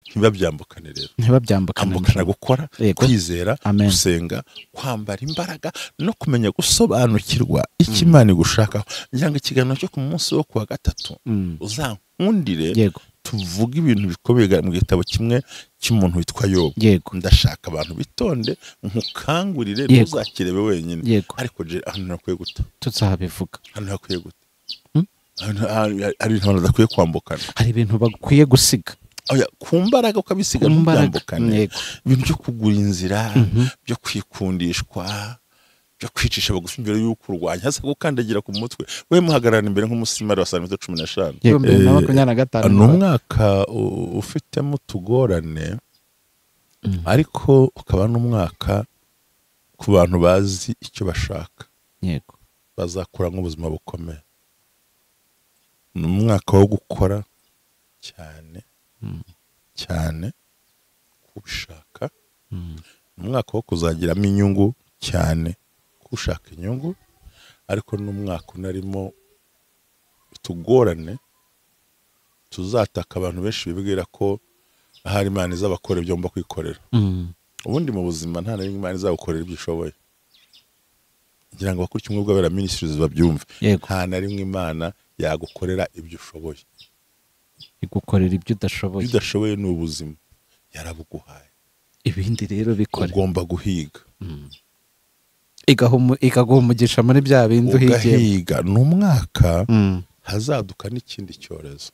Ntibabyambukane rero. Ntibabyambukane. Ambukana gukora, Yego. kwizera, Amen. gusenga, kwambara imbaraga no kumenya gusobanukirwa icyo Imana igushakaho. Ngira ngo ikiganiro cyo ku munsi wo kuwa gatatu uzankundire Yego. tuvuge ibintu bikomeye mu gitabo kimwe cy'umuntu witwa Yobu. Yego. Ndashaka abantu bitonde, nkukangurire, Yego. ntuzakirebe wenyine. Yego. Ariko je ahantu hakwiye guta. Tuzabivuga. Ahantu hakwiye guta. Hari ibintu abantu badakwiye kwambukana. Hari ibintu bakwiye gusiga. Oya, ku mbaraga ukabisiga, Ku mbaraga. ntubyambukane. Yego. Ibintu byo kugura inzira, byo kwikundishwa, byo kwicisha bugufi imbere y'uko urwanya, hasa gukandagira ku mutwe we muhagararana imbere nk'umusimari wa santimetero 15. 2025. Ni umwaka ufitemo utugorane, ariko ukaba n'umwaka ku bantu bazi icyo bashaka. Yego. Bazakura nk'ubuzima bukomeye. Ni umwaka wo gukora cyane cyane kubishaka. Ni umwaka wo kuzagiramo inyungu cyane kushaka inyungu, ariko ni umwaka unarimo utugorane tuzataka abantu benshi bibwira ko ahari Imana izabakora ibyo ngomba kwikorera. Ubundi mu buzima nta na rimwe Imana izagukorera ibyo ushoboye. Ngira ngo abakurikiye Ubumwe bw'Abera Ministries babyumve. Yego. Nta na rimwe Imana yagukorera ibyo ushoboye. Igukorera ibyo udashoboye. Ibyo udashoboye ni ubuzima yarabuguhaye. Ibindi rero bikore. Ugomba guhiga. Ikaguha umugisha muri bya bindi uhigiye. Ugahiga. Ni umwaka hazaduka n'ikindi cyorezo.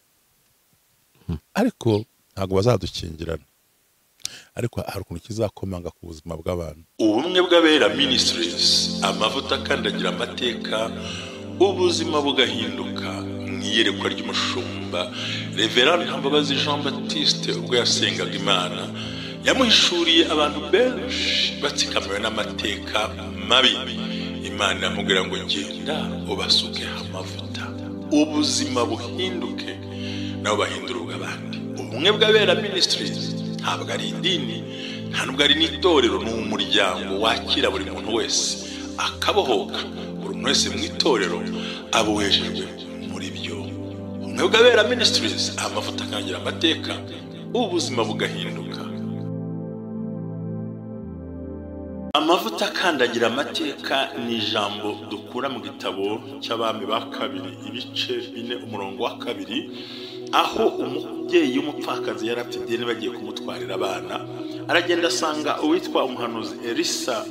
Ariko ntabwo bazadukingirana. Ariko hari ukuntu kizakomanga ku buzima bw'abantu. Ubumwe bw'Abera Ministries, amavuta akandagira amateka, ubuzima bugahinduka mu iyerekwa ry'umushumba Reverend Ntambabazi Jean Baptiste. Ubwo yasengaga Imana yamuhishuriye abantu benshi batsikamiwe n'amateka mabi. Imana iramubwira ngo genda ubasuke amavuta, ubuzima buhinduke, nabo bahindura ubw'abandi. Ubumwe bw'Abera Ministries ntabwo ari idini, nta nubwo ari n'itorero, ni umuryango wakira buri muntu wese akabohoka. Buri muntu wese mu itorero abohejejwe muri byo. Ubumwe bw'Abera Ministries, amavuta akangira amateka, ubuzima bugahinduka. Amavuta akandagira amateka ni ijambo dukura mu gitabo cy'Abami ba kabiri ibice 4 umurongo wa 2, aho umubyeyi w'umupfakazi yari afite ideni bagiye kumutwarira abana. Aragenda asanga uwitwa umuhanuzi Elisa,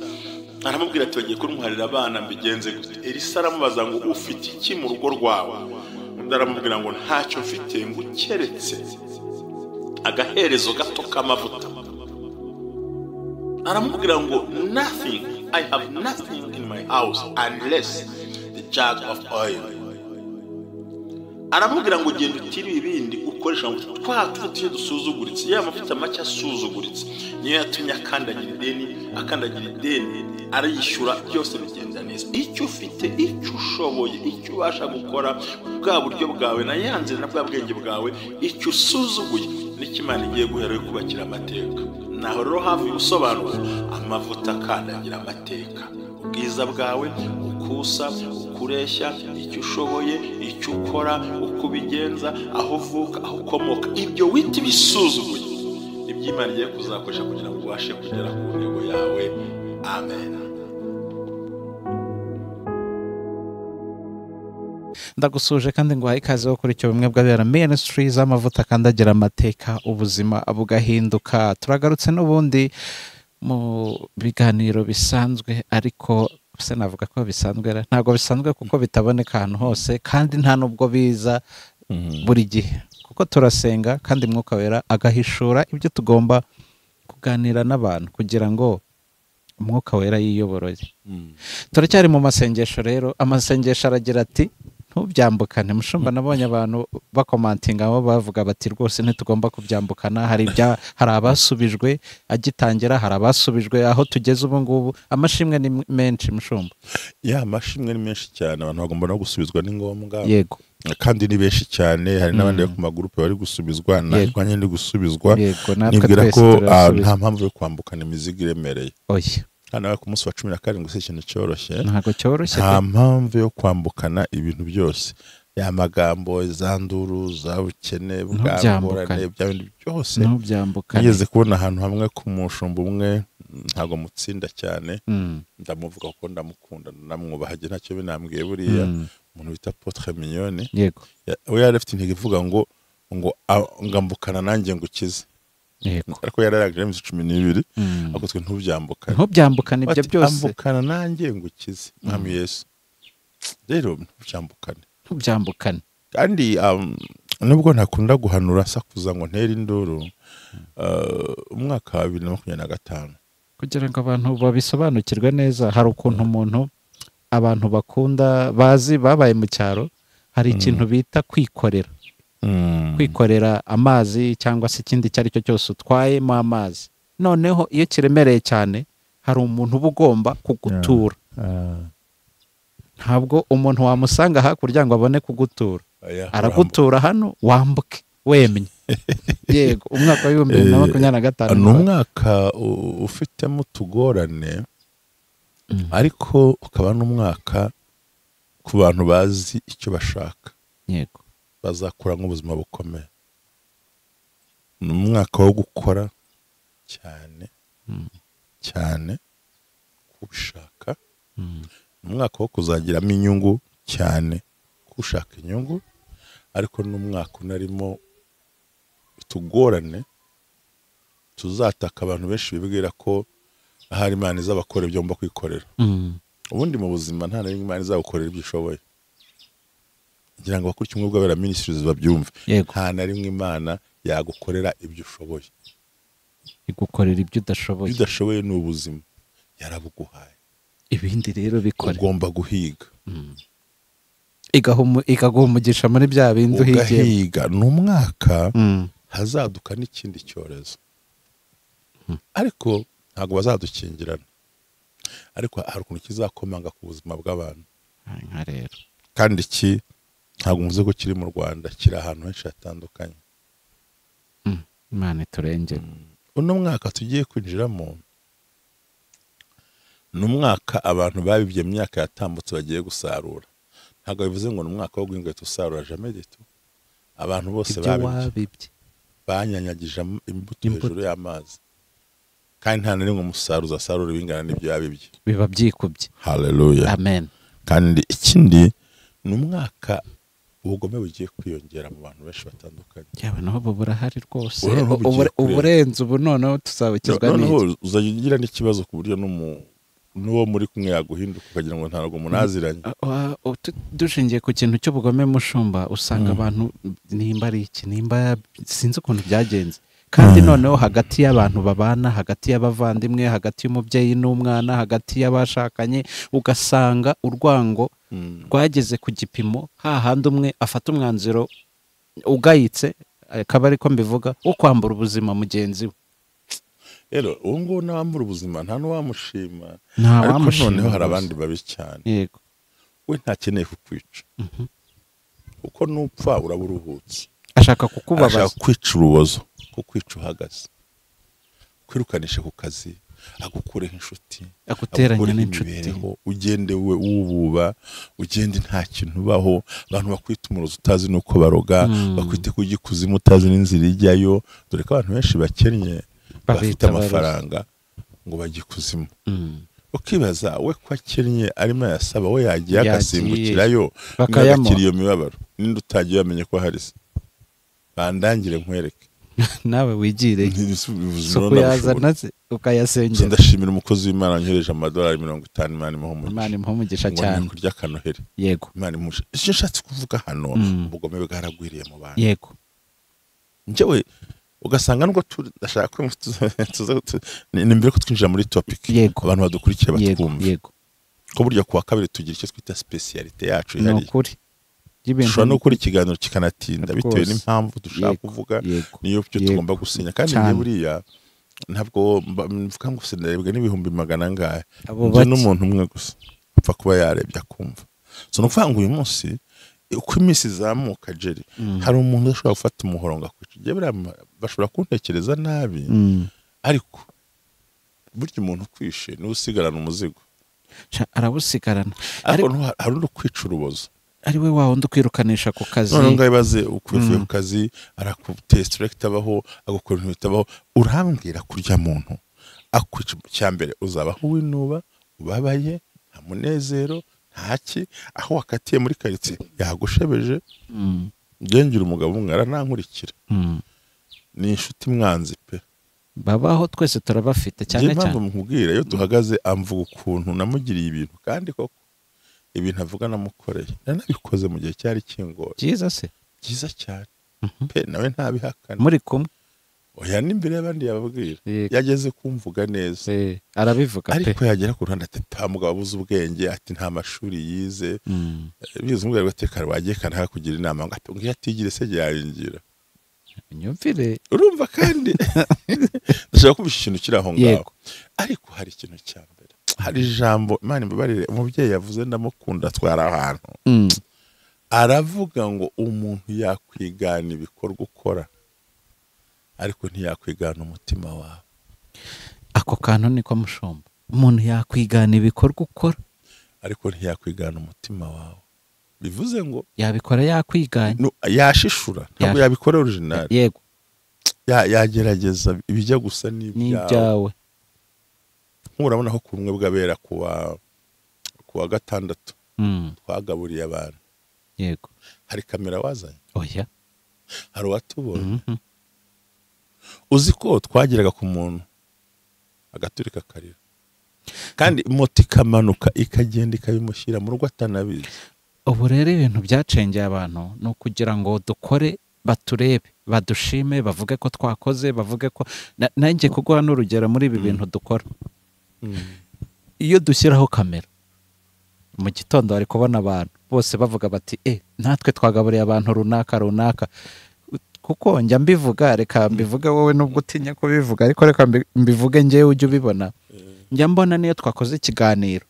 aramubwira ati bagiye kumutwarira abana, mbigenze gute? Elisa aramubaza ngo ufite iki mu rugo rwawe? Undi aramubwira ngo ntacyo mfite, ngo ukeretse agaherezo gato k'amavuta. Aramubwira ngo nothing, I have nothing in my house unless the jug of oil. Aramubwira ngo genda utire ibindi ukoresha amavuta, twa tuvuta dusuzuguritse, ya mavuta make asuzuguritse niyo yatumye akandagira ideni, akandagira ideni arayishyura, byose bigenda neza. Icyo ufite, icyo ushoboye, icyo ubasha gukora, bwa buryo bwawe na ya nzira na bwa bwenge bwawe, icyo usuzuguye nicyo Imana igiye guhera yo kubakira amateka. Naho rero hafi ubusobanuro, amavuta akandagira amateka, ubwiza bwawe, ukusa, ukureshya, icyo ushoboye, icyo ukora, uko ubigenza, aho uvuka, aho ukomoka, ibyo wita ibisuzuguye nibyo Imana igiye kuzakoresha kugira ngo ubashe kugera ku ntego yawe. Amen. Ndagusuje kandi ngo ikaze wo kuri icyo Bumwe bw'Abera Ministries, amavuta akandagira amateka, ubuzima bugahinduka. Turagarutse n'ubundi mu biganiro bisanzwe, ariko se navuga ko bisanzwe, ntabwo bisanzwe kuko bitaboneka ahantu hose, kandi nta nubwo biza buri gihe, kuko turasenga kandi Mwuka Wera agahishura ibyo tugomba kuganira n'abantu kugira ngo Umwuka Wera yiyoboroye. Turacyari mu masengesho rero. Amasengesho aragira ati ntubyambukane. Mushumba, nabonye abantu bakomantinga aho bavuga bati rwose ntitugomba kubyambukana. Hari abasubijwe agitangira, hari abasubijwe aho tugeze ubu ngubu. Amashimwe ni menshi mushumba. Ya, amashimwe ni menshi cyane, abantu bagomba no gusubizwa, ni ngombwa. Yego. Kandi ni benshi cyane, hari n'abandi bari ku magurupe bari gusubizwa, natwe ndi gusubizwa. Nibwira ko nta mpamvu yo kwambukana imizigo iremereye. Oya. Hano ku munsi wa 17 si ikintu cyoroshye. Ntabwo cyoroshye. Nta mpamvu yo kwambukana ibintu byose. Ya magambo, za nduru, za bukene, bwangorane, bya bindi byose ntubyambukane. Nigeze kubona ahantu hamwe ku mushumba umwe, ntago mutsinda cyane, ndamuvuga kuko ndamukunda ndamwubaha, ntacyo binambwiye buriya, umuntu bita Potre Mignone. Yego. We yari afite intego ivuga ngo ngambukana nanjye ngukize. Yego. Ariko yararangije iminsi 12, ariko twe ntubyambukane. Ntubyambukane ibyo byose. Ambukana nanjye ngukize, Mwami Yesu. Rero ntubyambukane. Ntubyambukane. Kandi nubwo ntakunda guhanura sakuza ngo ntere induru, umwaka wa 2025, kugira ngo abantu babisobanukirwe neza, hari ukuntu umuntu abantu bakunda bazi babaye mu cyaro, hari ikintu bita kwikorera. Kwikorera amazi cyangwa se ikindi icyo ari cyo cyose utwayemo amazi. Noneho iyo kiremereye cyane hari umuntu uba ugomba kugutura. Ntabwo umuntu wamusanga hakurya ngo abone kugutura. Aragutura hano wambuke wemye. Yego, umwaka wa 2025 ni umwaka ufitemo utugorane, ariko ukaba n'umwaka ku bantu bazi icyo bashaka. Yego. Bazakura nk'ubuzima bukomeye. Ni umwaka wo gukora cyane cyane kubishaka. Ni umwaka wo kuzagiramo inyungu cyane kushaka inyungu, ariko n'umwaka unarimo utugorane tuzataka abantu benshi bibwira ko ahari Imana izabakora ibyo mba kwikorera. Ubundi mu buzima nta na rimwe Imana izagukorera ibyo ishoboye. Ngira ngo bakurikiye umwe bw'abera ministries babyumve. Nta na rimwe Imana yagukorera ibyo ushoboye. Igukorera ibyo udashoboye. Ibyo udashoboye ni ubuzima yarabuguhaye. Ibindi rero bikore. Ugomba guhiga. Ikaguha umugisha muri bya bindi uhigiye. Ugahiga. Ni umwaka hazaduka n'ikindi cyorezo. Ariko ntabwo bazadukingirana. Ariko hari ukuntu kizakomanga ku buzima bw'abantu. Nka rero. Kandi iki ntabwo mvuze ko kiri mu Rwanda, kiri ahantu henshi hatandukanye. Imana iturengere. Uno mwaka tugiye kwinjiramo ni umwaka abantu babibye mu myaka yatambutse bagiye gusarura. Ntabwo bivuze ngo ni umwaka wo guhinga usarura jamais du tout. Abantu bose babibye banyanyagije imbuto hejuru y'amazi, kandi nta na rimwe umusaruro uzasarura ibingana n'ibyo yabibye, biba byikubye. Hallelujah, amen. Kandi ikindi ni umwaka ubugome bugiye kwiyongera mu bantu benshi batandukanye. Yaba naho burahari rwose, uburenze ubu noneho tuzabukizwa n'iki? Noneho uzagira n'ikibazo ku buryo n'uwo muri kumwe yaguhinduka ukagira ngo ntabwo munaziranye. Dushingiye ku kintu cy'ubugome mushumba, usanga abantu nimba ari iki, nimba sinzi ukuntu byagenze. Kandi noneho hagati y'abantu babana, hagati y'abavandimwe, hagati y'umubyeyi n'umwana, hagati y'abashakanye, ugasanga urwango rwageze ku gipimo hahandi umwe afata umwanzuro ugayitse, akaba ariko mbivuga, wo kwambura ubuzima mugenzi we. Rero uwo nguwo nawambura ubuzima nta n'uwamushima, ariko noneho hari abandi babi cyane. Yego. We ntakeneye kukwica, kuko nupfa uraba uruhutse. Ashaka kukubabaza, ashaka kwica urubozo, kukwica uhagaze, kwirukanisha ku kazi, agukureho inshuti, aguteranya n'inshuti, ugende we wububa, ugende nta kintu ubaho, abantu bakwita umurozi utazi nuko baroga, bakwite kujya ikuzimu utazi n'inzira ijyayo. Dore ko abantu benshi bakennye bafite amafaranga ngo bajye ikuzimu. Ukibaza we ko akennye arimo yasaba, we yagiye agasimbukirayo bakayamukira iyo mibabaro, ninde utagiye yamenye ko hari se? Bandangire nkwereke nawe wigire suku yazana ukayasengera. Ndashimira umukozi w'Imana wanyohereje amadolari 50, Imana imuhe umugisha. Imana imuhe umugisha cyane. Kurya kanoheri. Yego. Imana imuhe. Icyo nshatse kuvuga hano, ubugome bwaragwiriye mu bantu. Yego. Njyewe ugasanga nubwo ndashaka ko ni mbere ko twinjira muri topic, abantu badukurikira batwumva. Yego. Ko burya kuwa kabiri tugira icyo twita specialite yacu ihariye. Nukuri. Dushobora no gukora ikiganiro kikanatinda bitewe n'impamvu dushaka kuvuga, niyo byo tugomba gusinya. Kandi njye buriya ntabwo mvuga ngo sinarebwe n'ibihumbi magana angahe, njye n'umuntu umwe gusa apfa kuba yarebye akumva. So ni ukuvuga ngo uyu munsi uko iminsi izamuka, Jerry, hari umuntu udashobora gufata umuhoro ngo akwice. Njye buriya bashobora kuntekereza nabi, ariko burya umuntu ukwishe niwe usigarana umuzigo. Arawusigarana. Ariko hari undi ukwica urubozo. Ari we wa wundi ukwirukanisha ku kazi. None ngaho ibaze ukuvuye ku kazi, arakutesitira kitabaho, agukora ibintu bitabaho. Urambwira kurya muntu akwica, cya mbere uzabaho winuba, ubabaye, nta munezero, ntaki, aho wakatiye muri karitsiye yagushebeje. Ngira umugabo umwe aranankurikira, ni inshuti mwanzi pe. Babaho, twese turabafite cyane cyane. Impamvu mukubwira, iyo duhagaze amvuga ukuntu namugiriye ibintu, kandi koko ibintu avuga namukoreye nanabikoze mu gihe cyari kingoye. Byiza se? Byiza cyane pe, nawe ntabihakana. Muri kumwe? Oya, n'imbere y'abandi yababwira. Yageze kumvuga neza, arabivuga pe. Ariko yagera ku ruhande ati nta mugabo abuze ubwenge, ati nta mashuri yize. Bize umubwira ngo tekara wagiye kandi hakugira inama, ngo ati atigire se yaringira. Nyumvire. Urumva, kandi ndashaka kumvisha ikintu kiri aho ngaho. Ariko hari ikintu cya mbere, hari ijambo Imana imbabarire umubyeyi yavuze, ndamukunda, twara ahantu aravuga ngo umuntu yakwigana ibikorwa ukora, ariko ntiyakwigana umutima wawe. Ako kantu niko mushumba, umuntu yakwigana ibikorwa ukora ariko ntiyakwigana umutima wawe. Bivuze ngo yabikora yakwiganye, yashishura, ntabwo yabikora original. Yego, yagerageza ibijya gusa n'ibyawe. Nkurabona ko kumwe bwabera kuwa gatandatu twagaburiye abantu. Yego, hari kamera wazanye? Oya. Hari uwatubonye? Uzi ko twageraga ku muntu agaturika akarira, kandi moto ikamanuka ikagenda ikabimushyira mu rugo atanabizi. Ubu rero ibintu byacengeye abantu ni ukugira ngo dukore baturebe, badushime, bavuge ko twakoze, bavuge ko nanjye kuguha n'urugero muri ibi bintu dukora. Iyo dushyiraho kamera mu gitondo bari kubona abantu bose bavuga bati natwe twagaburiye abantu runaka runaka. Kuko njya mbivuga, reka mbivuge wowe nubwo utinya kubivuga, ariko reka mbivuge njyewe ujye ubibona. Njya mbona niyo twakoze ikiganiro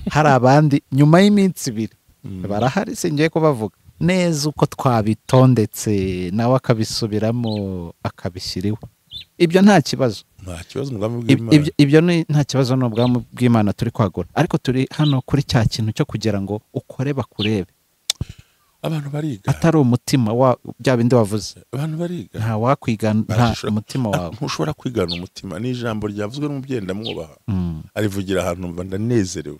hari abandi nyuma y'iminsi ibiri barahari, singiye kubavuga neza uko twabitondetse, nawe akabisubiramo akabishyira iwe. Ibyo nta kibazo, nta kibazo, ubwami bw'Imana. Ibyo nta kibazo, ni ubwami bw'Imana turi kwagura, ariko turi hano kuri cya kintu cyo kugira ngo ukore bakurebe. Abantu bariga, atari umutima wa bya bindi wavuze. Abantu bariga, nta wakwigana umutima wawe, ntushobora kwigana umutima. Ni ijambo ryavuzwe n'umubyeyi ndamwubaha, arivugira ahantu mva ndanezerewe.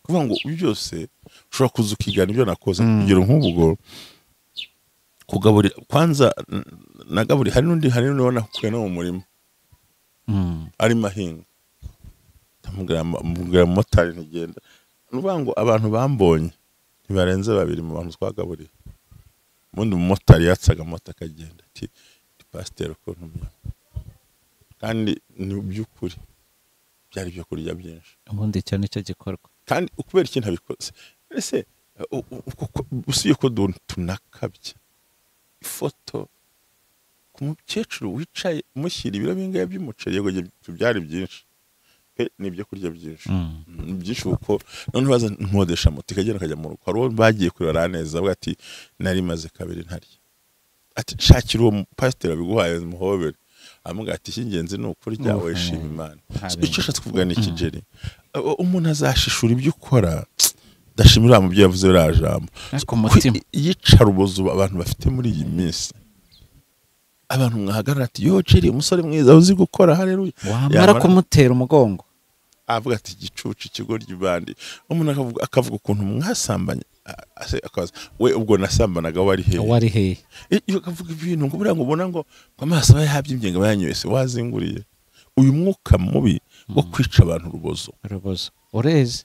Kuvuga ngo byose ushobora kuza ukigana ibyo nakoze. Kugira nk'ubwo kugaburira kwanza nagaburi, hari n'undi nakuye no mu murima ari mahinga, ndamubwira motari ntigenda. Nuvuga ngo abantu bambonye ntibarenze babiri mu bantu twagaburiye. Ubundi umumotari yatsaga moto akagenda ati pasiteri ukuntu mya, kandi ni by'ukuri byari ibyo kurya byinshi. Ubundi icyo nicyo gikorwa, kandi ukubera ikintu abikoze ese usiye ko tunakabye ifoto ku mukecuru wicaye mushyira ibiro bingahe by'umuceri. Yego byari byinshi pe, ni ibyo kurya byinshi byinshi, kuko none baza nkodesha moto ikagenda akajya mu rugo. Hari uwo bagiye kurara neza avuga ati nari maze kabiri ntarya, ati shakira uwo pasiteri abiguhaye muhobere, amubwira ati icy'ingenzi ni ukurya wishima Imana. Icyo ushatse kuvuga ni ikigeri, umuntu azashishura ibyo ukora. Ndashimira mubyeyi yavuze biriya jambo, yicara ubuzu abantu bafite muri iyi minsi. Abantu mwahagarara ati yo Jerry umusore mwiza uzi gukora, haleluya, wamara kumutera umugongo avuga ati igicucu ikigoryi bandi. Umuntu akavuga ukuntu mwasambanye, akabaza we ubwo nasambanaga wari hehe, wari hehe? Iyo akavuga ibintu ngo buriya ngo ubona ngo amaso aba yahabyimbye ngo abayanywese wazinguriye. Uyu mwuka mubi wo kwica abantu urubozo, ureze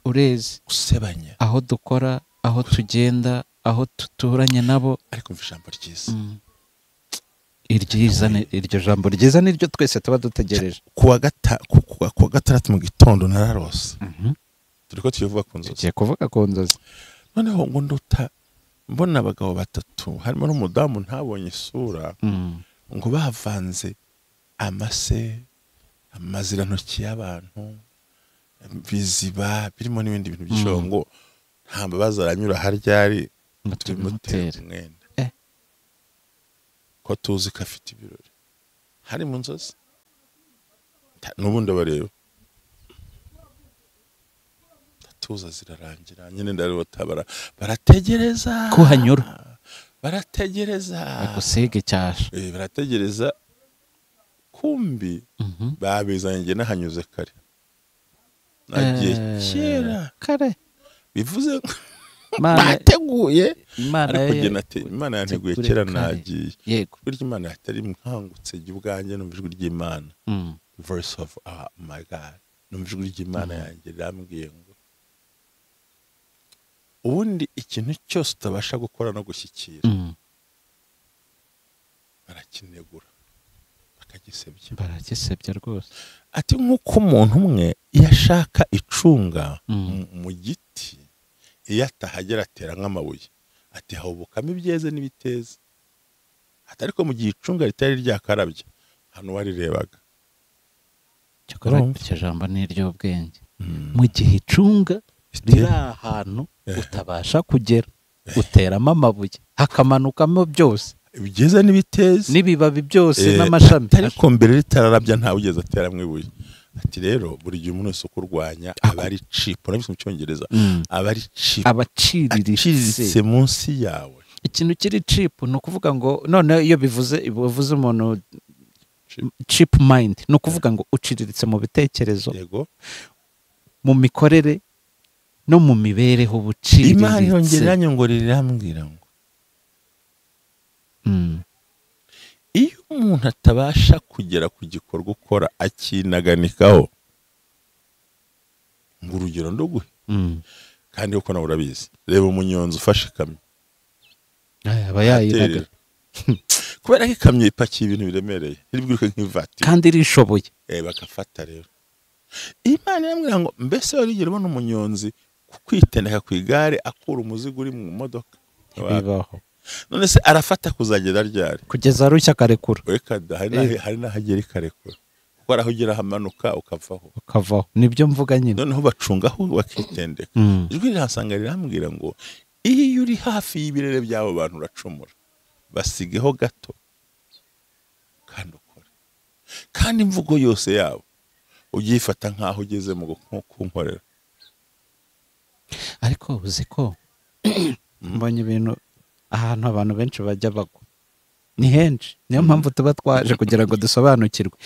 ureze usebanya aho dukora, aho tugenda, aho tuturanye nabo. Ariko mva ijambo ryiza, iryiza, iryo jambo ryiza niryo twese tuba dutegereje. Kuwa gatandatu mu gitondo nararose, turiko tuvuga ku nzozi, tugiye kuvuga ku nzozi. Noneho ngo ndota mbona abagabo batatu harimo n'umudamu ntabonye isura, ngo bavanze amase, amazirantoki y'abantu, biziba birimo n'ibindi bintu by'ishongo, nta mbabazi aranyura haryari tubimutera umwenda ko tuzi ko afite ibirori. Hari mu nzozi n'ubundi abareba Ndatuza zirarangira nyine ndarota barategereza kuhanyura, barategereza bagusiga icyasha, barategereza kumbi babizanye njye nahanyuze kare, nagiye kera kare, bivuze bateguye ariko Imana yanteguye kera nagiye. Yego, burya Imana yatari nkangutse ubwanjye numva ijwi ry'Imana, voice of my God, numva ijwi ry'Imana yanjye rirambwiye ngo ubundi ikintu cyose utabasha gukora no gushyikira barakinegura bakagisebya, baragisebya rwose. Ati nk'uko umuntu umwe iyo ashaka icunga mu giti iyo atahagera atera nk'amabuye, ati hahubukamo ibyeze n'ibiteze, ati ariko mu gihe icunga ritari ryakarabye hano warirebaga. Cyakora iryo jambo ni iry'ubwenge. Mu gihe icunga riri ahantu utabasha kugera, uteramo amabuye hakamanukamo byose, ibyeze n'ibiteze n'ibibabi byose n'amashami, ariko mbere ritararabya ntawe ugeze ateramo ibuye. Ati rero buri gihe umuntu wese ukurwanya aba ari cheap, urabizi mu Cyongereza, aba ari cheap, abaciriritse munsi yawe. Ikintu kiri cheap ni ukuvuga ngo none iyo bivuze umuntu cheap mind, ni ukuvuga ngo uciriritse mu bitekerezo, yego, mu mikorere no mu mibereho ubuciriritse. Imana yongera ngo rirambwira ngo iyo umuntu atabasha kugera ku gikorwa ukora akinaganikaho, ngo urugero ndoguhe, kandi uko nawe urabizi, reba umunyonzi ufashe ikamyo aba yayinaga kubera ko ikamyo ipakiye ibintu biremereye iribwiruke nk'ivatiri kandi irishoboye, bakafata. Rero Imana irambwira ngo mbese warigera ubona umunyonzi kwitendeka ku igare akura umuzigo uri mu modoka? Bibaho. None se arafata kuzagera ryari? Kugeza arushya akarekura. Reka da, hari n'ahagera ikarekura, kuko araho ugera hamanuka ukavaho. Nibyo mvuga nyine. Noneho bacungaho bakitendeka. Ijwi rirasanga rirambwira ngo iyo uri hafi y'ibirere by'abo bantu uracumura, basigeho gato kandi ukore. Kandi imvugo yose yabo ugifata nkaho ugeze mu kunkorera. Ariko uzi ko mbonye ibintu ahantu abantu benshi bajya bagwa ni henshi, niyo mpamvu tuba twaje kugira ngo dusobanukirwe.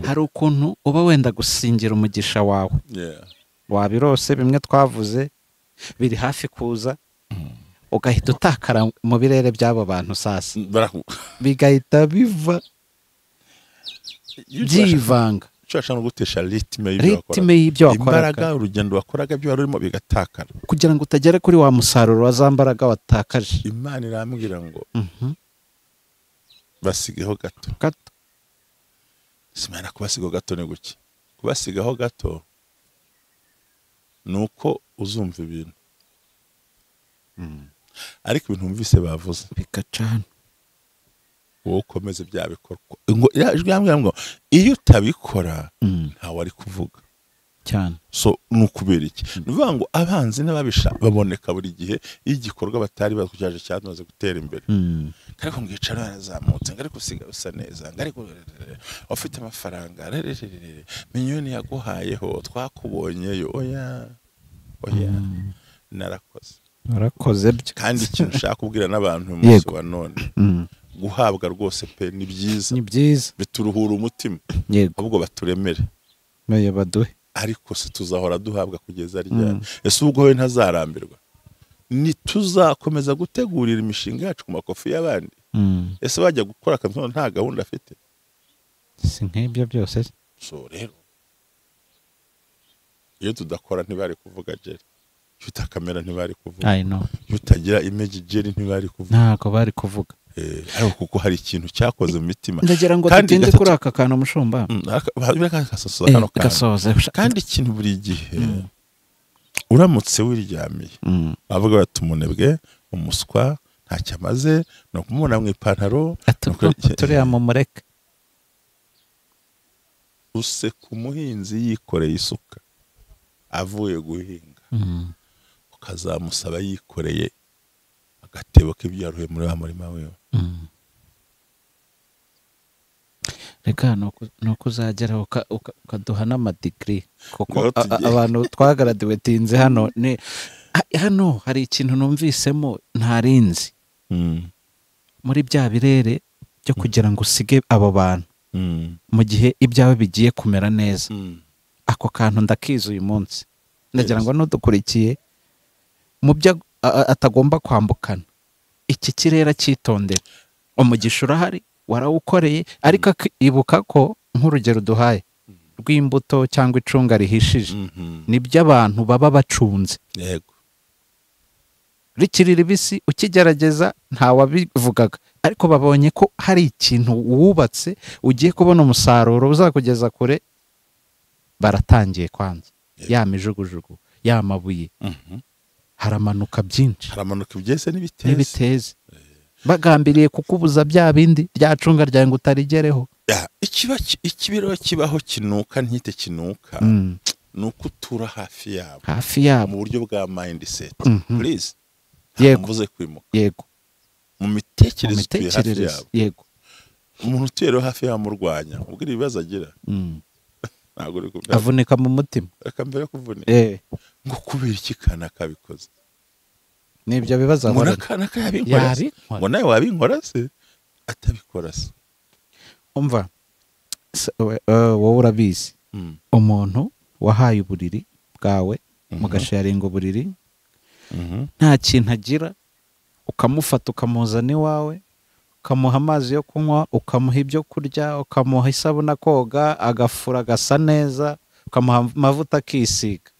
Hari ukuntu uba wenda gusingira umugisha wawe, wabirose bimwe twavuze biri hafi kuza, ugahita utakara mu birere by'abo bantu sasa, bigahita biva byivanga. Ushaka no gutesha ritme y'ibyo wakoraga, imbaraga, urugendo wakoraga byo warurimo bigatakara, kugira ngo utagera kuri wa musaruro wa za mbaraga watakaje. Imana irambwira ngo basigeho gato. Simana kubasigaho gato ni guki? Kubasigaho gato nuko uzumva ibintu, ariko ibintu wumvise bavuze bigacana, wowe ukomeze bya bikorwa. Ngo ijwi ngo iyo utabikora ntawe ari kuvuga cyane. So nukubera iki? Nuvuga ngo abanzi n'ababisha baboneka buri gihe iyo igikorwa batari bakujaje cyamaze gutera imbere. Ariko ngicara yarazamutse, ariko usiga usa neza, ariko ufite amafaranga, miliyoni yaguhayeho twakubonyeyo. Oya oya, narakoze. Narakoze byo. Kandi ikintu ushaka kubwira n'abantu umunsi wa none, guhabwa rwose pe ni byiza, ni byiza, bituruhura umutima, ahubwo baturemere nayo baduhe. Ariko se tuzahora duhabwa kugeza ryari? Ese ubwo we ntazarambirwa? Nituzakomeza gutegurira imishinga yacu ku makofi y'abandi? Ese bajya gukora akazi nta gahunda afite? Si nk'ibyo byose. So rero iyo tudakora ntibari kuvuga Jerry, iyo utakamera ntibari kuvuga, iyo utagira image Jerry ntibari kuvuga, ntabwo bari kuvuga. Ariko kuko hari ikintu cyakoze mu mitima. Ndagira ngo dutinde kuri aka kantu mushumba. Kandi ikintu buri gihe uramutse wiryamiye bavuga bati umunebwe, umuswa, ntacyo amaze, no kumubona mu ipantaro turiya mumureke. Useka umuhinzi yikoreye isuka avuye guhinga, ukazamusaba yikoreye agatebo k'ibyo yaruhiye muri wa murima wiwe. Reka nuko uzagera ukaduha n'amadigiri, kuko abantu twagaradiwetinze hano ni hano hari ikintu numvisemo ntarinzi muri bya birere byo kugira ngo usige abo bantu mu gihe ibyawe bigiye kumera neza. Ako kantu ndakiza uyu munsi, ndagira ngo n'udukurikiye mu byo atagomba kwambukana iki kirere cyitondera. Umugisha urahari warawukoreye, ariko ibuka ko nk'urugero duhaye rw'imbuto cyangwa icunga rihishije nibyo abantu baba bacunze. Yego, rikiri ribisi ukigerageza ntawabivugaga, ariko babonye ko hari ikintu wubatse ugiye kubona umusaruro uzakugeza kure, baratangiye kwanza ya mijugujugu ya mabuye haramanuka byinshi, haramanuka ibyese n'ibiteze, bagambiriye kukubuza bya bindi ryacunga rya ngo utarigereho. Ikibiro kibaho kinuka ntite kinuka nuko utura hafi yabo, hafi yabo mu buryo bwa mindset. Please, yego, mvuze kwimuka, yego, mu mitekerereze hafi yabo, yego, umuntu utuye rero hafi yamurwanya ubwira ibibazo agira ntabwo uri kubyara, avunika mu mutima, reka mbere kuvunika ngo kubera iki kana kabikoze nibyo bibazo ahora kana kabinkora ngo nawe wabinkora se atabikora se. Umva wowe urabizi, umuntu wahaye uburiri bwawe mugasharinga uburiri nta kintu agira, ukamufata ukamuzana iwawe, ukamuha amazi yo kunywa, ukamuha ibyo kurya, ukamuha isabune koga, agafura agasa neza, ukamuha amavuta akisiga,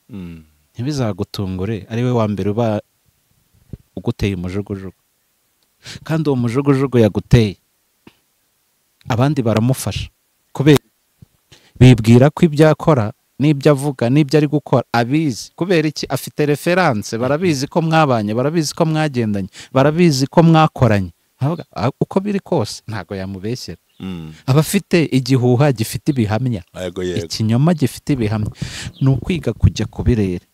ntibizagutungure ari we wa mbere uba uguteye umujugujugu. Kandi uwo mujugujugu yaguteye abandi baramufasha, kubera bibwira ko ibyo akora n'ibyo avuga n'ibyo ari gukora abizi. Kubera iki? Afite reference, barabizi ko mwabanye, barabizi ko mwagendanye, barabizi ko mwakoranye. Uko biri kose ntago yamubeshyera. Aba afite igihuha gifite ibihamya, ikinyoma gifite ibihamya. Ni ukwiga kujya ku birere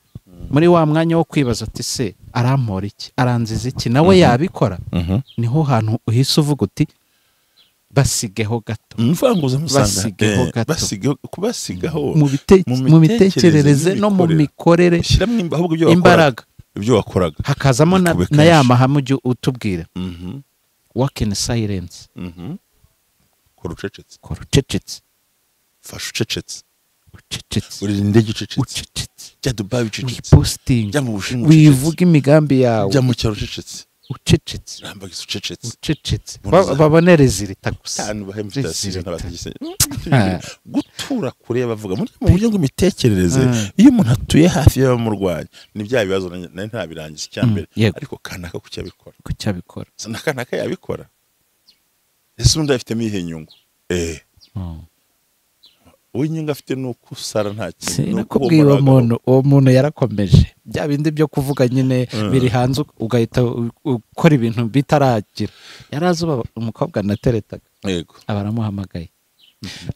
muri wa mwanya wo kwibaza ati se arampora iki, aranziza iki, nawe yabikora. Niho hantu uhise uvuga uti basigeho gato, kubasigaho mu mitekerereze no mu mikorere, imbaraga ibyo wakoraga, hakazamo na ya mahame ujye utubwira work in silence, kora ucecetse, kora ucecetse, fasha ucecetse, ucecetse, urira indege ucecetse, ucecetse, jya Dubai ucecetse, wiposting, jya mu Bushinwa ucecetse, wivuga imigambi yawe, jya mu cyaro ucecetse, ucecetse, rambagiza ucecetse, ucecetse, babone rezilita gusa, abantu bahemutasize n'abategese gutura kure bavuga mu buryo bw'imitekerereze. Iyo umuntu atuye hafi y'abamurwanya ni bya bibazo nari ntabirangiza icyambere, ariko kanaka kucyabikora, kucyabikora na kanaka yabikora, ese undi afitemo iyihe nyungu? Uwo inyungu afite ni uko usara nta kintu. Nakubwiye uwo muntu yarakomeje bya bindi byo kuvuga nyine biri hanze, ugahita ukora ibintu bitaragira. Yarazi umukobwa nateretaga, yego, abaramuhamagaye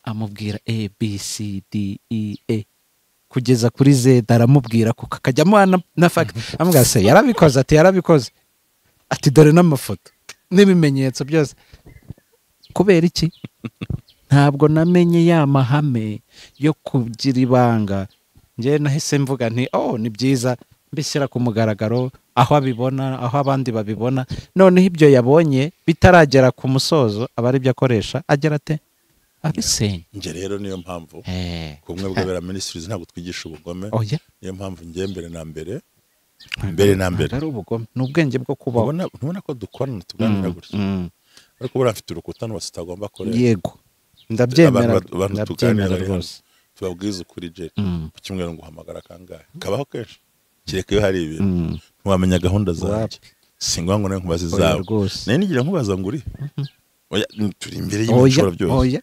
amubwira A B C D E E kugeza kuri Z, aramubwira kuko akajyamo na fact, amubwira se yarabikoze, ati yarabikoze, ati dore n'amafoto n'ibimenyetso byose. Kubera iki? Ntabwo namenye ya mahame yo kugira ibanga. Njye nahise mvuga nti oh ni byiza, mbishyira ku mugaragaro aho abibona, aho abandi babibona. Noneho ibyo yabonye bitaragera ku musozo aba ari byo akoresha agera ate abisenya. Njye rero niyo mpamvu kumwe bw'abera ministries ntabwo twigisha ubugome. Niyo mpamvu njye mbere na mbere ari ubugome, ni ubwenge bwo kubaho. Ubona ko dukorana tuganira gutya, ariko buriya mfite urukuta n'ubu tutagomba kureba. Yego, ndabyemera, ndabyemera rwose. Tubabwiza ukuri je ku cyumweru nguhamagara kangahe kabaho kenshi, kireka iyo hari ibintu ntiwamenya gahunda zanjye, singwa ngo nawe nkubaze zawe, nayo nigira nkubaza ngo uri oya, turi imbere y'ibiciro byose,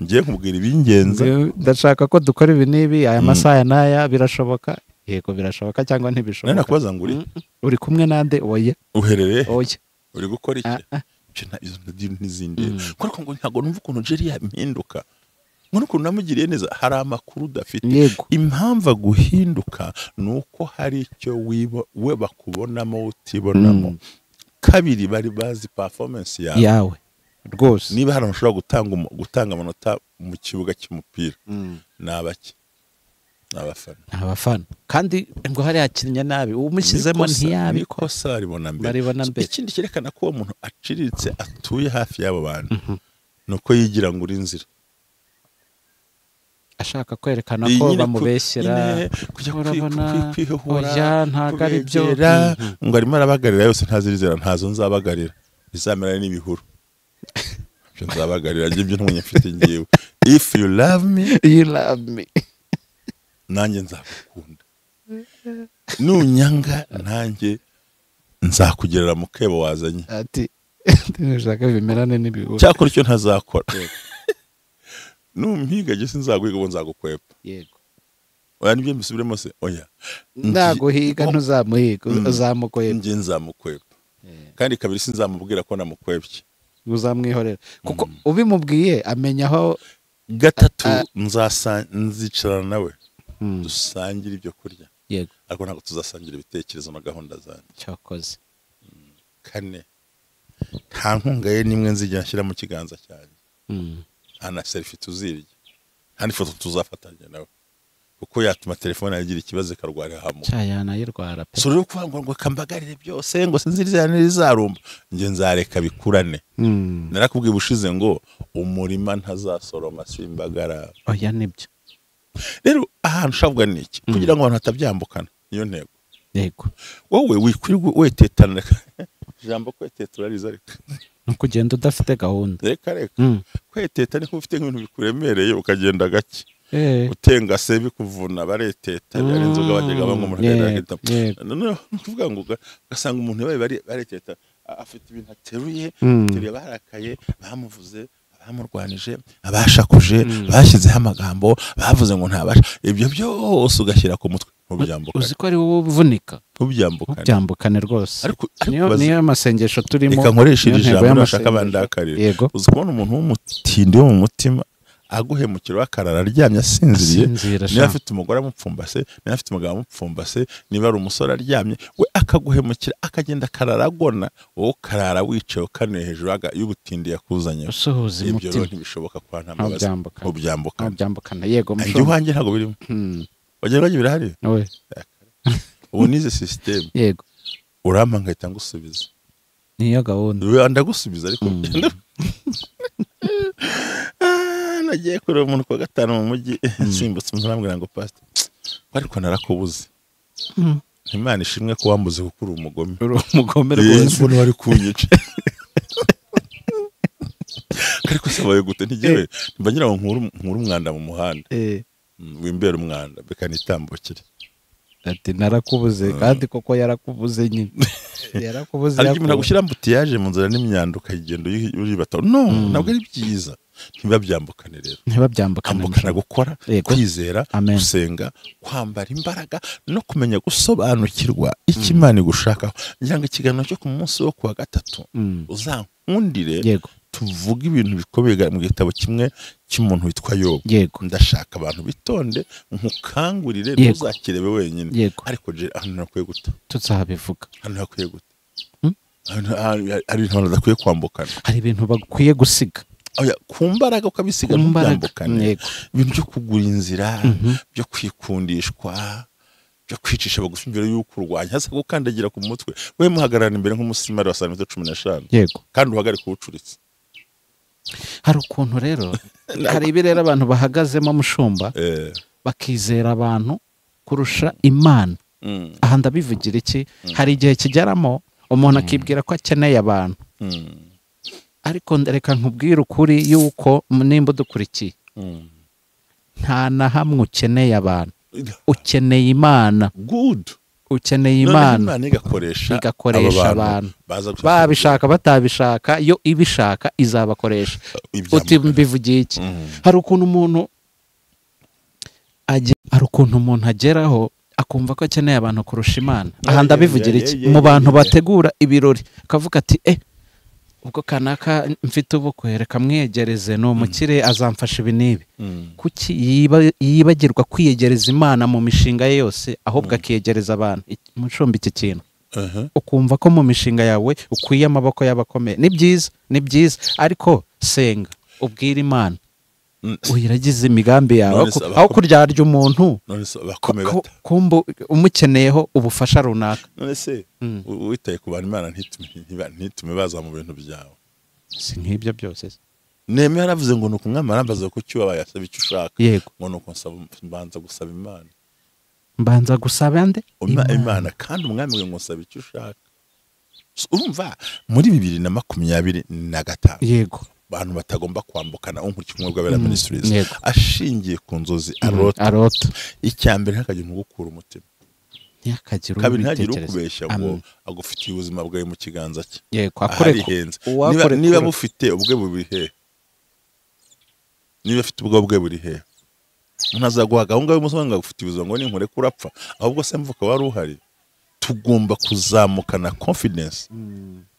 ngiye nkubwira ibingenza, ndashaka ko dukora ibi n'ibi aya masaha n'aya, birashoboka? Yego birashoboka cyangwa ntibishoboka. Nayo nakubaza ngo uri uri kumwe nande? Oya. Uherereye? Oya. Uri gukora iki? Izo n'izindi kuko ngo ntabwo numva ukuntu Jerry yampinduka, ngo ukuntu namugiriye neza. Hari amakuru udafite. Impamvu aguhinduka nuko hari icyo we bakubonamo utibonamo. Kabiri, bari bazi performance yawe. Rwose niba hari ushobora gutanga amanota mu kibuga cy'umupira nabaki abafana. Abafana kandi ngo hari yakinnye nabi umushyizemo ntiyabikosa baribona mbere. Ikindi cyerekana ko uwo muntu aciriritse atuye hafi y'abo bantu nuko yigira ngo uri inzira ashaka kwerekana ko bamubeshyera kujya kwihehura ntago ari byo ngo arimo arabagarira yose ntazirizera ntazo nzabagarira izamera n'ibihuru byo nzabagarira ibyo ntumwe mfite ngiwe. If you love me you love me, nanjye nzagukunda, nunyanga nanjye nzakugerera mu kebo wazanye. Ati ndashaka bimerane n'ibihuru cyakora icyo ntazakora numpiga je sinzaguhiga ubu nzagukwepa. Yego oya nibyo mbisubiremo se oya ndaguhiga ntuzamuhiga uzamukweba nje nzamukwepa kandi kabiri sinzamubwira ko namukwebye uzamwihorera kuko ubimubwiye amenya aho. Gatatu nzicarana nawe dusangira ibyo kurya. Yego ariko ntabwo tuzasangira ibitekerezo na gahunda zanjye. Cyakoze. Kane nta nkunga ye nimwe nzijya nshyira mu kiganza cyanjye. Nta na selfie tuzirya, nta n'ifoto tuzafatanya nawe kuko yatuma telefone yagira ikibazo ikarwara hamwe cyayana yirwara pe. So rero kuvuga ngo kambagarire byose ngo sinzirizana n'izarumba nge nzareka bikurane. Narakubwiye ubushize ngo umurima ntazasoroma simbagara. Oya nibyo. Rero ahantu ushabwa niki kugira ngo abantu batabyambukana niyo ntego. Yego wowe wikwirirwa wetetana ijambo kwetetura riza ariko nukugenda udafite gahunda. Reka reka kweteta ni ufite ibintu bikuremereye ukagenda gake utenga se bikuvuna bareteta ari inzoga bajyaga banywa umuntu agahita noneho kuvuga ngo ugasanga umuntu yabaye bareteta afite ibintu ateruye ateruye barakaye bamuvuze bamurwanije abashakuje bashyizeho amagambo bavuze ngo ntabasha ibyo byose ugashyira ku mutwe ntubyambukane. Uzi ko ari wowe uvunika ntubyambukane rwose. Ariko niyo amasengesho turimo reka nkoreshe iri jambo nashaka bandakarira. Uzi kubona umuntu w'umutindi wo mu mutima aguhemukira akarara aryamye asinziriye niba afite umugore amupfumbase niba afite umugabo amupfumbase niba ari umusore aryamye we akaguhemukira akagenda akarara agona wowe ukarara wicaye ukanuye hejuru y'ubutindi yakuzanye. Ibyo rero ntibishoboka kwa nta mbabazi ntubyambukane. Yego mushobora iwanjye ntabwo birimo wagira ngo birahari ubu nize system. Yego urampa nkahita ngusubiza niyo gahunda ndagusubiza ariko nagiye kureba umuntu kwa gatanu mu mujyi nsimbutse umuntu arambwira ngo pastor ariko narakubuze Imana ishimwe ko wambuze kuko uri umugome. Uri umugome rwose mbona wari kunyica ariko sabaye gute ntigewe mba ngira ngo nkuru umwanda mu muhanda wimbera umwanda bekanitambukire. Ati narakubuze kandi koko yarakubuze nyine yarakubuze. Ariko umuntu agushyira ambutiyaje mu nzira n'imyanda ukayigenda uribata no ntabwo ari byiza. Ntibabyambukane rero ntibabyambukane. Ambukana gukora kwizera gusenga kwambara imbaraga no kumenya gusobanukirwa icyo Imana igushakaho. Ngira ngo ikiganiro cyo ku munsi wo kuwa gatatu uzankundire tuvuga ibintu bikomeye mu gitabo kimwe cy'umuntu witwa Yobu. Ndashaka abantu bitonde nkukangurire ntuzakirebe wenyine. Ariko ahantu hakwiye guta tuzabivuga ahantu hakwiye guta hari ibintu badakwiye kwambukana hari ibintu bakwiye gusiga oya ku mbaraga ukabisiga ntubyambukane. Ibintu byo kugura inzira byo kwikundishwa byo kwicisha bagufi imbere y'uko urwanya hasa gukandagira ku mutwe we muhagararana imbere nk'umusimari wa santimetero 15. Yego kandi uhagarike uwucuritse. Hari ukuntu rero hari ibi rero abantu bahagazemo mushumba bakizera abantu kurusha Imana. Aha ndabivugira iki hari igihe kigeramo umuntu akibwira ko akeneye abantu ariko reka nkubwire ukuri yuko nimba udukurikiye nta na hamwe ukeneye abantu ukeneye Imana. Good ukeneye Imana igakoresha abantu babishaka batabishaka yo ibishaka izabakoresha. Uti mbivugiye iki hari ukuntu umuntu hari ukuntu umuntu ageraho akumva ko akeneye abantu kurusha Imana. Aha ndabivugira iki mu bantu bategura ibirori akavuga ati ubwo kanaka mfite ubukwe reka mwiyegereze ni umukire azamfasha ibi n'ibi. Kuki yibagirwa kwiyegereza Imana mu mishinga ye yose ahubwo akiyegereza abantu? Mushumba iki kintu Ukumva ko mu mishinga yawe ukwiye amaboko y'abakomeye. Ni byiza, ni byiza, ariko senga ubwire Imana uyiragize imigambi yawe, aho kuryarya umuntu kumba umukeneyeho ubufasha runaka. None se witaye ku bantu Imana ntitume baza mu bintu byawe? Si nk'ibyo byose. Nehemiya yaravuze ngo nuko umwami arambaza ko icyo wabaye asaba icyo ushaka, ngo nuko mbanza gusaba Imana. Mbanza gusaba nde? Imana. Kandi umwami ngo nsaba icyo ushaka. Urumva muri 2025 yego abantu batagomba kwambukana unkurikije ubumwe bw'Abera Ministries ashingiye ku nzozi arota. Icya mbere ntakagira ugukura umutima, kabiri ntagire ukubeshya ngo agufitiye ubuzima bwawe mu kiganza cye. Yego, akore niba bufite ubwe buri he, niba afite ubwo bwe buri he, ntazaguha gahunda y'umusonga ngo agufitiye ubuzima ngo ninkure kurapfa, ahubwo se mvuka wari uhari. Tugomba kuzamukana confidence.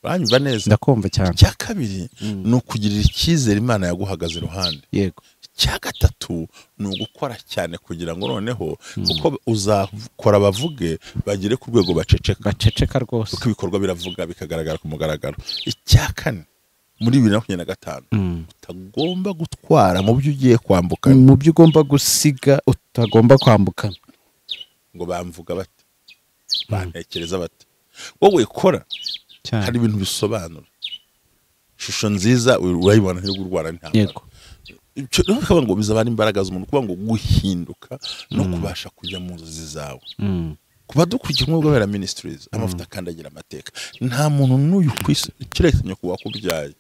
Uranyumva neza? Ndakumva cyane. Icya kabiri ni ukugirira icyizere Imana yaguhagaze iruhande. Yego. Icya gatatu ni ugukora cyane kugira ngo noneho kuko uzakora bavuge bagere ku rwego baceceka. Baceceka rwose. Kuko ibikorwa biravuga bikagaragara ku mugaragaro. Icya kane muri 2025 utagomba gutwara mu byo ugiye kwambukana, mu byo ugomba gusiga utagomba kwambukana. Ngo bamvuga bate, bantekereza bate, wowe kora. Hari ibintu bisobanura ishusho nziza urayibona ntiyo urwara ntambara. Yego. Icyo rero ngo bizabana imbaraga z'umuntu kuba ngo guhinduka no kubasha kujya mu nzozi zawe. Kuba dukurikiye ubumwe bw'Abera Ministries amavuta akandagira amateka, nta muntu n'uyu kwisi kiretse nyoko wakubyaye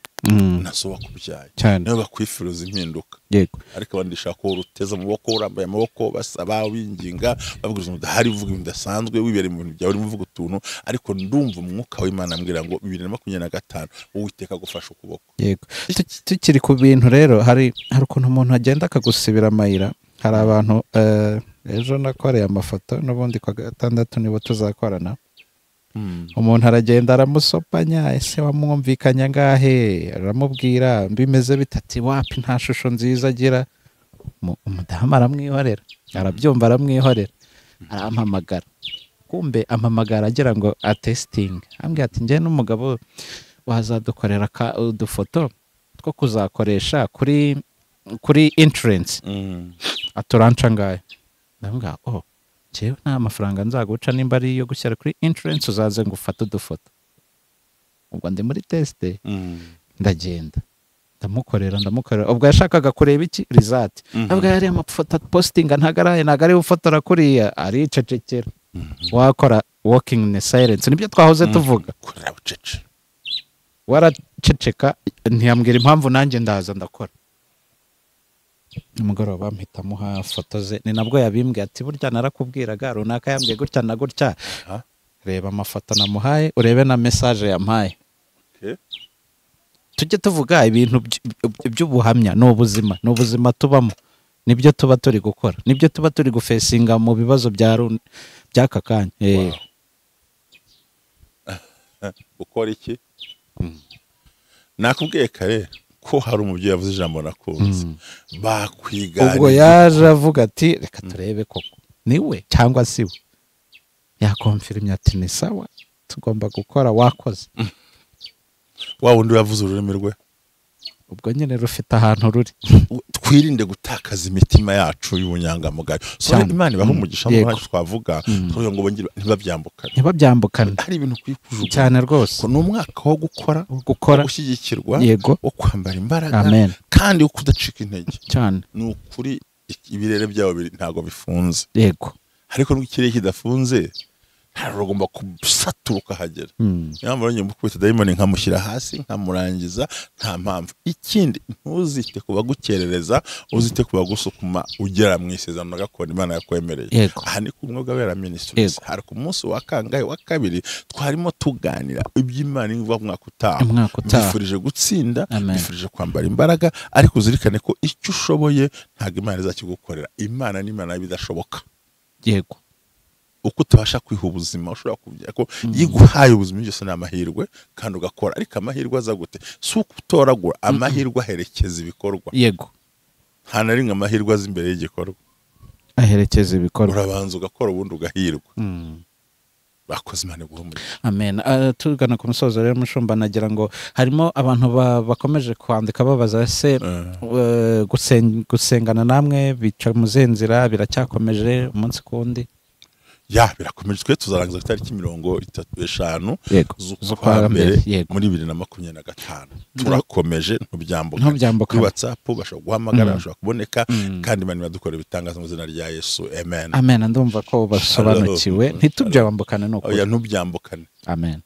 na so wakubyaye niyo bakwifuriza impinduka. Yego. Ariko abandi shaka ko uruteza amaboko, urambaye amaboko, basaba winginga babwiriza umuntu udahari, uvuga ibintu bidasanzwe, wibereye mu bintu byawe urimo uvuga utuntu, ariko ndumva umwuka w'Imana ambwira ngo 2025 Uwiteka agufasha ukuboko. Yego. Tukiri ku bintu rero, hari ukuntu umuntu agenda akagusibira amayira. Hari abantu ejo nakoreye amafoto n'ubundi kwa gatandatu nibo tuzakorana. Umuntu aragenda aramusopanya, ese wamwumvikanya ngahe, aramubwira mbimeze bitati, wapi nta shusho nziza agira. Umudamu aramwihorera, arabyumva aramwihorera, arampamagara. Kumbe ampamagara agira ngo atesting, ambwira ati njye n'umugabo wazadukorera udufoto two kuzakoresha kuri entrance. Aturanca ngahe? Ndamubwira oh jewe nta mafaranga nzaguca, nimba ari iyo gushyira kuri entrance uzaze ngo ufate udufoto. Ubwo ndi muri test, ndagenda ndamukorera. Ubwo yashakaga kureba iki result, ntabwo yari amafoto postinga, ntagaraye nagari ufotora kuriya, aricecekera. Wakora walking in silence, nibyo twahoze tuvuga. Waraceceka ntiyambwira impamvu, nanjye ndaza ndakora. Umugoroba mpita muha foto ze, ni nabwo yabimbwiye ati burya narakubwiraga runaka yambwiye gutya na gutya. Reba amafoto namuhaye, urebe na message yampaye. Tujye tuvuga ibintu by'ubuhamya, ni ubuzima, ni ubuzima tubamo, nibyo tuba turi gukora, nibyo tuba turi gufesinga mu bibazo by'aka kanya. Ukora iki? Nakubwiye kare ko hari umubyeyi yavuze ijambo nakunze, bakwigana. Ubwo yaje avuga ati reka turebe koko niwe cyangwa si we. Yakonfirmye ati ni sawa, tugomba gukora, wakoze. Wa wundi yavuze ururimi rwe, ubwo nyine rufite ahantu ruri. Twirinde gutakaza imitima yacu y'ubunyangamugayo. So Imana ibaha umugisha mu bantu twavuga kugira ngo bongere ntibabyambukane. Hari ibintu kwikujugunya cyane rwose. Ni umwaka wo gukora, gushyigikirwa, wo kwambara imbaraga, kandi wo kudacika intege cyane. Ni ukuri ibirere byabo ntago bifunze. Yego. Ariko n'ikirere kidafunze ntarugomba gusaturuka hagera. Niyo mpamvu njye mukubita dayimoni nkamushyira hasi nkamurangiza, nta mpamvu. Ikindi ntuzite kubagukerereza, uzite kubagusukuma ugera mu isezerano gakondo Imana yakwemereye. Aha ni ku bumwe bw'Abera Ministries. Hari ku munsi wa kangahe wa kabiri twarimo tuganira iby'Imana ivuga umwaka utaha. Mbifurije gutsinda, mbifurije kwambara imbaraga, ariko uzirikane ko icyo ushoboye ntabwo Imana izakigukorera. Imana ni Imana bidashoboka. Yego. Uko utabasha kwiha ubuzima ushobora kubyara ko yiguhaye ubuzima byose ni amahirwe kandi ugakora, ariko amahirwe aza gute? Si ukutoragura, amahirwe aherekeza ibikorwa. Yego. Nta na rimwe amahirwe aza imbere y'igikorwa, aherekeza ibikorwa. Urabanza ugakora ubundi ugahirwa. Bakoze, Imana iguhe umugisha. Amen. Tugana ku musozo rero, mushumba, nagira ngo harimo abantu bakomeje kwandika babaza se gusengana namwe bica mu zihe nzira? Biracyakomeje umunsi ku wundi? Ya, birakomeje. Twe tuzarangiza ku itariki 35 z'ukwa z'ukwa mbere mbere, muri 2025. Turakomeje, ntubyambuka. Ntubyambuka. Kuri WhatsApp bashobora guhamagara, bashobora kuboneka, kandi Imana iradukora ibitangaza mu izina rya Yesu, amen. Amen. Ndumva ko basobanukiwe. Shalom. Ntitubyambukane, ni ukuri. Oya, ntubyambukane. Amen.